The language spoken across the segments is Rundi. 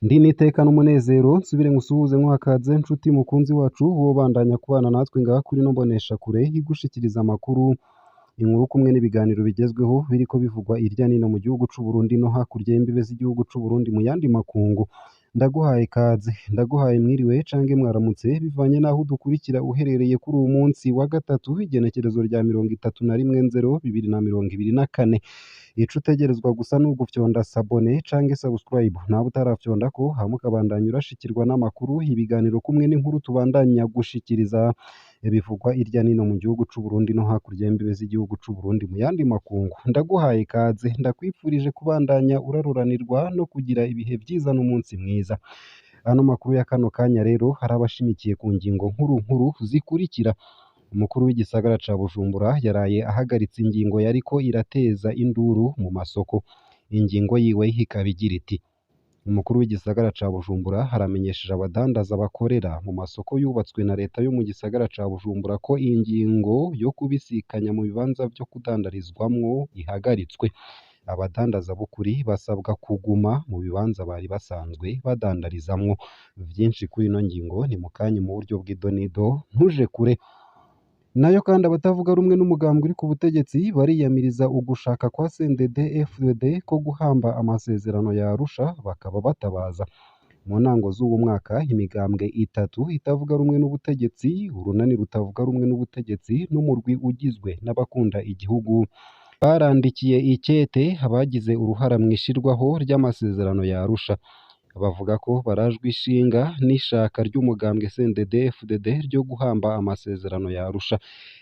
Ndi n'iteka n'umunezero nsubire ngusuhuze nkuhakaze nshuti mukunzi wacu wobandanya kubana natwe ngaha kuri ino mboneshakure igushikiriza amakuru, inkuru kumwe n'ibiganiro bigezweho biriko bivugwa irya nino mu gihugu c'u Burundi no hakurya y'imbibe z'igihugu c'u Burundi mu yandi makungu. Ndaguhaye ikaze, ndaguhaye mwiriwe canke mwaramutse bivanye n'aho udukurikira uherereye kuri uwu munsi wa gatatu igenekerezo rya 31/0/2024. Ico utegerezwa gusa ni ugufyonda sabone canke subscribe nawe utarafyondako hama ukabandanya urashikirwa n'amakuru, ibiganiro kumwe n'inkuru tubandanya gushikiriza bivugwa irya nino mu gihugu c'u Burundi no hakurya y'imbibe z'igihugu c'u Burundi mu yandi makungu. Ndaguhaye ikaze, ndakwifurije kubandanya uraruranirwa no kugira ibihe vyiza n'umunsi mwiza. Ano makuru ya kano kanya rero harabashimikiye ku ngingo nkuru nkuru zikurikira: Umukuru w'igisagara ca Bujumbura yaraye ahagaritse ingingo yariko irateza induru mu masoko. Ingingo yiwe ikaba igira iti: Umukuru w'igisagara ca Bujumbura aramenyesheje abadandaza bakorera mu masoko yubatswe na leta yo mu gisagara ca Bujumbura ko ingingo yo kubisikanya mu bibanza vyo kudandarizwamwo ihagaritswe. Abadandaza b'ukuri basabwa kuguma mu bibanza bari basanzwe badandarizamwo. Vyinshi kuri ino ngingo ni mukanya mu buryo bw'idonido, ntuje kure. Nayo kandi abatavuga rumwe n'umugambwe uri ku butegetsi bariyamiriza ugushaka kwa CNDD-FDD ko guhamba amasezerano ya Arusha bakaba batabaza. Mu ntango z'uwu mwaka imigambwe itatu itavuga rumwe n'ubutegetsi, urunani rutavuga rumwe n'ubutegetsi n'umurwi ugizwe n'abakunda igihugu barandikiye ikete abagize uruhara mw'ishirwaho ry'amasezerano ya Arusha. Bavuga ko barajwe ishinga n'ishaka ry'umugambwe CNDD-FDD ryo guhamba amasezerano ya Arusha.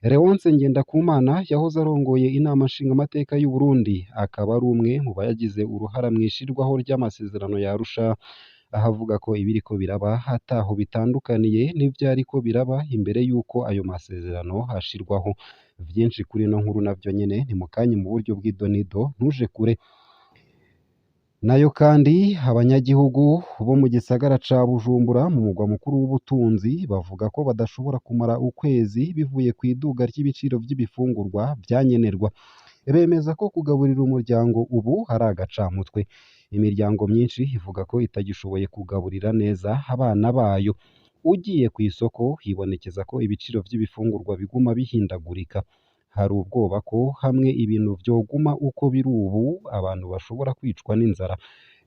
Léonce Ngendakumana yahoze arongoye inama nshingamateka y'u Burundi akaba ari umwe mu bagize uruhara mw'ishirwaho ry'amasezerano ya Arusha, aho avuga ko ibiriko biraba ataho bitandukaniye n'ivyariko biraba imbere y'uko ayo masezerano ashirwaho. Vyinshi kuri ino nkuru navyo nyene ni mukanya mu buryo bw'idonido, ntuje kure. Nayo kandi abanyagihugu bo mu gisagara ca Bujumbura mu mugwa mukuru w'ubutunzi bavuga ko badashobora kumara ukwezi bivuye kw'iduga ry'ibiciro vy'ibifungurwa vyankenerwa. Bemeza ko kugaburira umuryango ubu ari agacamutwe. Imiryango myinshi ivuga ko itagishoboye kugaburira neza abana bayo. Ugiye kw'isoko hibonekeza ko ibiciro vy'ibifungurwa biguma bihindagurika. Hari ubwoba ko hamwe ibintu vyoguma uko biri ubu abantu bashobora kwicwa n'inzara.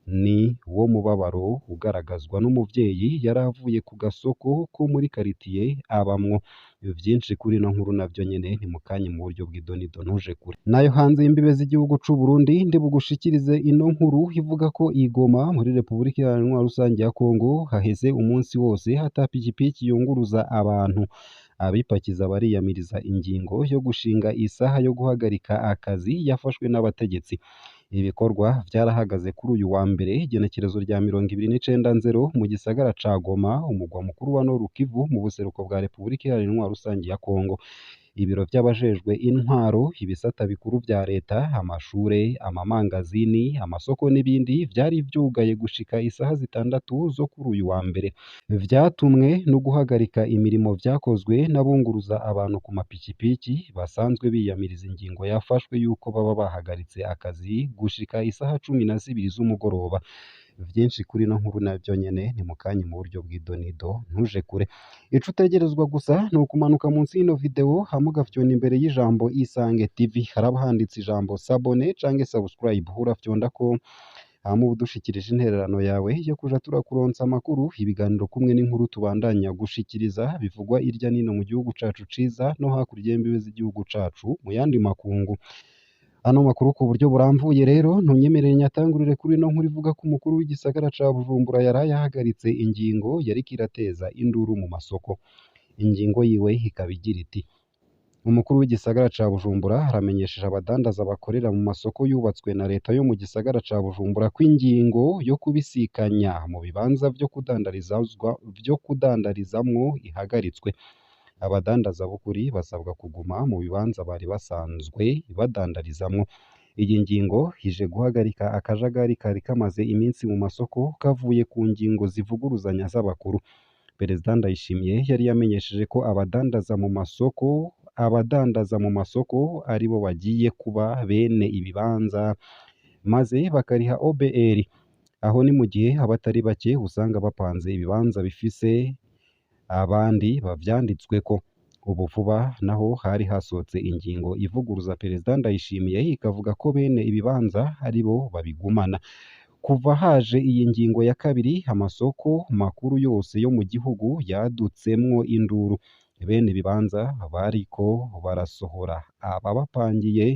Ni wo mubabaro ugaragazwa n'umuvyeyi yari avuye ku gasoko ko muri karitiye abamwo. Vyinshi kuri ino nkuru navyo nyene ni mukanya mu buryo bw'idonido, ntuje kure. Nayo hanze y'imbibe z'igihugu c'u Burundi ndibugushikirize ino nkuru ivuga ko i Goma muri Repubulika Iharanira Rusangi ya Kongo haheze umunsi wose ata pikipiki yunguruza abantu. Abipakiza bariyamiriza ingingo yo gushinga isaha yo guhagarika akazi yafashwe n'abategetsi. Ibikorwa vyarahagaze kuri uyu wa mbere igenekerezo rya 29/0 mu gisagara ca Goma, umugwa mukuru wa Nord Kivu mu buseruko bwa Repubulika Iharanira Rusangi ya Kongo. Ibiro vy'abajejwe intwaro, ibisata bikuru vya leta, amashure, amamangazini, amasoko n'ibindi vyari vyugaye gushika isaha 6 zo kuri uyu wa mbere. Vyatumwe no guhagarika imirimo vyakozwe n'abunguruza abantu ku mapikipiki basanzwe biyamiriza ingingo yafashwe y'uko baba bahagaritse akazi gushika isaha 12 z'umugoroba. Vyinshi kuri ino nkuru navyo nyene ni mukanya mu buryo bw'idonido, ntuje kure. Ico utegerezwa gusa ni ukumanuka munsi y'ino video hama ugafyonda imbere y'ijambo Isange TV, haraba handitse ijambo sabone canke subscribe, urafyondako hama uba udushikirije intererano yawe yo kuja turakuronsa amakuru, ibiganiro kumwe n'inkuru tubandanya gushikiriza bivugwa irya nino mu gihugu cacu ciza no hakurya y'imbibe z'igihugu cacu mu yandi makungu. Ano makuru ku buryo burambuye rero ntunyemerere nyatangurire kuri ino nkuru ivuga ko umukuru w'igisagara ca Bujumbura yaraye ahagaritse ingingo yariko irateza induru mu masoko. Ingingo yiwe ikaba igira iti: Umukuru w'igisagara ca Bujumbura aramenyesheje abadandaza bakorera mu masoko yubatswe na leta yo mu gisagara ca Bujumbura ko ingingo yo kubisikanya mu bibanza vyo kudandarizamwo ihagaritswe. Abadandaza b'ukuri basabwa kuguma mu bibanza bari basanzwe badandarizamwo. Iyi ngingo ije guhagarika akajagari kari kamaze iminsi mu masoko kavuye ku ngingo zivuguruzanya z'abakuru. Perezida Ndayishimiye yari yamenyesheje ko abadandaza mu masoko aribo bagiye kuba bene ibibanza maze bakariha OBR. Aho ni mu gihe abatari bake usanga bapanze ibibanza bifise abandi bavyanditsweko. Ubu vuba naho hari hasohotse ingingo ivuguruza Perezida Ndayishimiye ikavuga ko bene ibibanza aribo babigumana. Kuva haje iyi ngingo ya kabiri, amasoko makuru yose yo mu gihugu yadutsemwo induru. Bene ibibanza bariko barasohora ababapangiye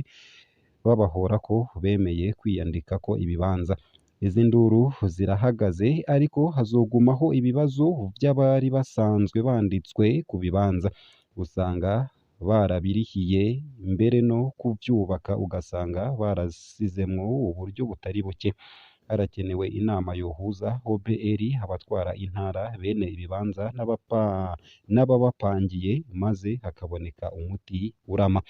babahora ko bemeye kwiyandikako ibibanza. Izi nduru zirahagaze ariko hazogumaho ibibazo vy'abari basanzwe banditswe ku bibanza. Usanga barabirihiye mbere no kuvyubaka ugasanga barasizemwo uburyo butari buke. Harakenewe inama yohuza OBR, abatwara intara, bene ibibanza n'ababapangiye maze hakaboneka umuti urama.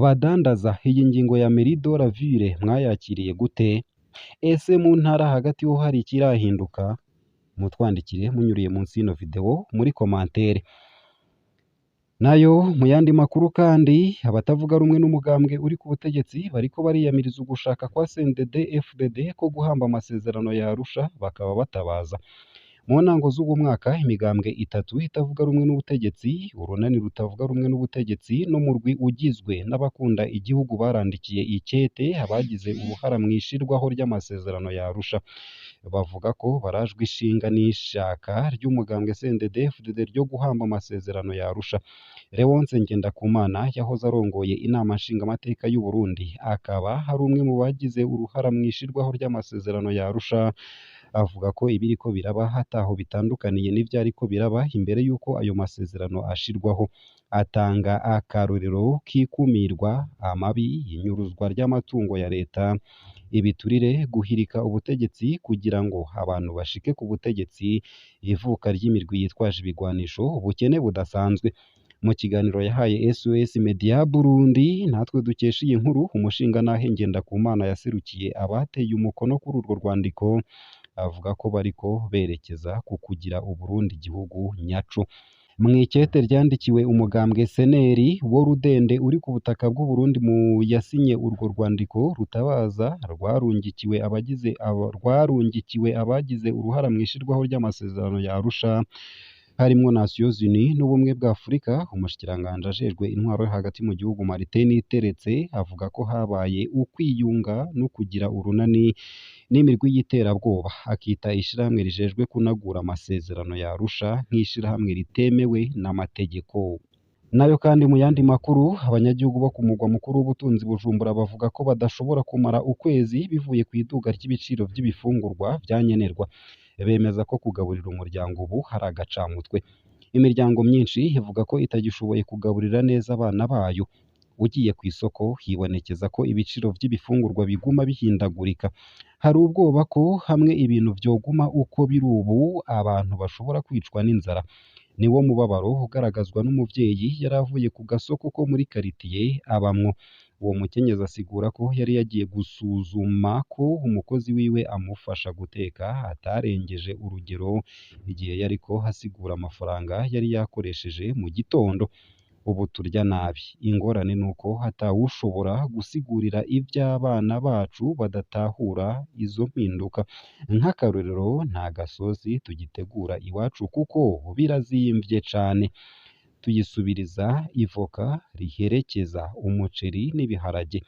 Badandaza, iyi ngingo ya Mairie de la Ville mwayakiriye gute? Ese mu ntara hagati ho hari ikirahinduka? Mutwandikire munyuriye munsi y'ino video muri commentaire. Nayo mu yandi makuru kandi, abatavuga rumwe n'umugambwe uri ku butegetsi bariko bariyamiriza ugushaka kwa CNDD FDD ko guhamba amasezerano ya Arusha bakaba batabaza. Mu ntango z'uwo mwaka imigambwe itatu itavuga rumwe n'ubutegetsi, urunani rutavuga rumwe n'ubutegetsi n'umurwi ugizwe n'abakunda igihugu barandikiye ikete abagize uruhara mw'ishirwaho ry'amasezerano ya Arusha. Bavuga ko barajwe ishinga n'ishaka ry'umugambwe CNDD FDD ryo guhamba amasezerano ya Arusha. Léonce Ngendakumana yahoze arongoye inama nshingamateka y'u Burundi akaba ari umwe mu bagize uruhara mw'ishirwaho ry'amasezerano ya Arusha, avuga ko ibiriko biraba ataho bitandukaniye n'ivyariko biraba imbere y'uko ayo masezerano ashirwaho. Atanga akarorero k'ikumirwa, amabi, inyuruzwa ry'amatungo ya leta, ibiturire, guhirika ubutegetsi kugira ngo abantu bashike ku butegetsi, ivuka ry'imirwi yitwaje ibigwanisho, ubukene budasanzwe. Mu kiganiro yahaye SOS Media Burundi natwe dukesha iyi nkuru, umushingantahe Ngendakumana yaserukiye abateye umukono kuri urwo rwandiko, avuga ko bariko berekeza ku kugira Uburundi igihugu nyaco. Mw'ikete ryandikiwe umugambwe Seneri wo Rudende uri ku butaka bw'u Burundi mu yasinye urwo rwandiko rutabaza rwarungikiwe abagize uruhara mw'ishirwaho ry'amasezerano ya Arusha, harimwo Nations Unies n'Ubumwe bwa Afurika. Umushikiranganji ajejwe intwaro yo hagati mu gihugu Martin Niteretse avuga ko habaye ukwiyunga no kugira urunani n'imirwi y'iterabwoba, akita ishirahamwe rijejwe kunagura amasezerano ya Arusha nk'ishirahamwe ritemewe n'amategeko. Nayo kandi mu yandi makuru, abanyagihugu bo ku mugwa mukuru w'ubutunzi Bujumbura bavuga ko badashobora kumara ukwezi bivuye ku iduga ry'ibiciro vy'ibifungurwa vyankenerwa. Bemeza ko kugaburira umuryango ubu hari agacamutwe. Imiryango myinshi ivuga ko itagishoboye kugaburira neza abana bayo. Ugiye ku isoko hibonekeza ko ibiciro vy'ibifungurwa biguma bihindagurika. Hari ubwoba ko hamwe ibintu vyoguma uko biri ubu abantu bashobora kwicwa n'inzara. Niwo mubabaro ugaragazwa n'umuvyeyi yari avuye ku gasoko ko muri karitiye abamwo. Uwo mukenyezi asigura ko yari yagiye gusuzuma ko umukozi wiwe amufasha guteka atarengeje urugero igihe yariko asigura amafaranga yari yakoresheje mu gitondo. Ubu turya nabi. Ingorane nuko atawushobora gusigurira ivy'abana bacu badatahura izo mpinduka. Nk'akarorero nta gasosi tugitegura iwacu kuko birazimvye cane. Tuyisubiriza ivoka riherekeza umuceri n'ibiharage.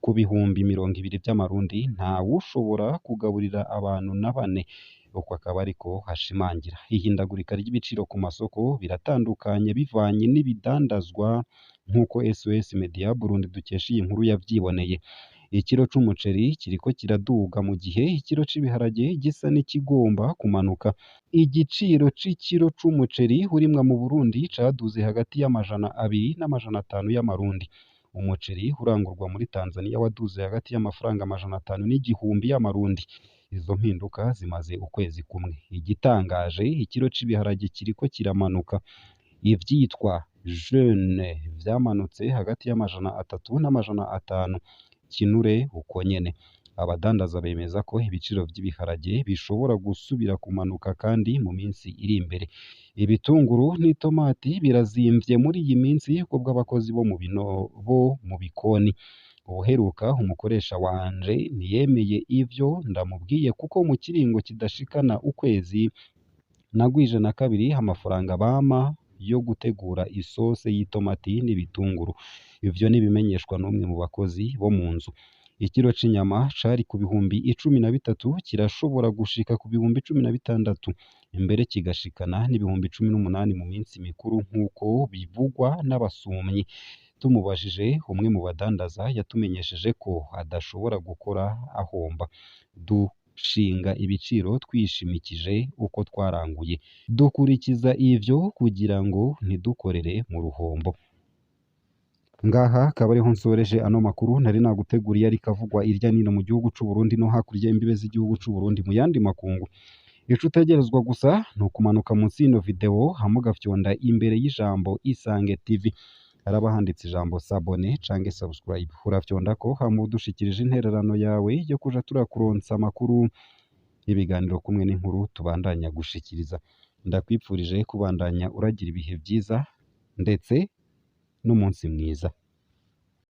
Ku 20,000 vy'amarundi ntawushobora kugaburira abantu na bane. Uko akaba ariko hashimangira. Ihindagurika ry'ibiciro ku masoko biratandukanye bivanye n'ibidandazwa nk'uko SOS Media Burundi dukesha iyi nkuru yavyiboneye. Ikiro c'umuceri kiriko kiraduga mu gihe ikiro c'ibiharage gisa n'ikigomba kumanuka. Igiciro c'ikiro c'umuceri urimwa mu Burundi caduze hagati y'200 n'500 y'amarundi. Umuceri urangurwa muri Tanzania waduze hagati y'amafaranga 500 n'igihumbi y'amarundi. Izo mpinduka zimaze ukwezi kumwe. Igitangaje, ikiro c'ibiharage kiriko kiramanuka. Ivyitwa jeune vyamanutse hagati y'300 n'500, kinure uko nyene. Abadandaza bemeza ko ibiciro vy'ibiharage bishobora gusubira kumanuka kandi mu minsi iri imbere. Ibitunguru n'itomati birazimvye muri iyi minsi kubw'abakozi bo mu bikoni. Ubuheruka umukoresha wanje ntiyemeye ivyo ndamubwiye kuko mu kiringo kidashikana ukwezi nagwije na kabiri amafaranga bampa yo gutegura isose y'itomati n'ibitunguru. Ivyo n'ibimenyeshwa n'umwe mu bakozi bo mu nzu. Ikiro c'inyama cari ku 13,000 kirashobora gushika ku 16,000, mbere kigashikana n'18,000 mu minsi mikuru nk'uko bivugwa n'abasumyi. Tumubajije umwe mu badandaza yatumenyesheje ko adashobora gukora ahomba. Dushinga ibiciro twishimikije uko twaranguye, dukurikiza ivyo kugira ngo ntidukorere mu ruhombo. Ngaha akaba ariho nsoreje ano makuru nari naguteguriye ariko avugwa irya nino mu gihugu c'u Burundi no hakurya y'imbibe z'igihugu c'u Burundi mu yandi makungu. Ico utegerezwa gusa ni ukumanuka munsi y'ino video hama ugafyonda imbere y'ijambo Isange TV, haraba handitse ijambo s'abonner canke subscribe, urafyondako hama udushikirije intererano yawe yo kuja turakuronsa amakuru, ibiganiro kumwe n'inkuru tubandanya gushikiriza. Ndakwipfurije kubandanya uragira ibihe vyiza ndetse n'umunsi mwiza.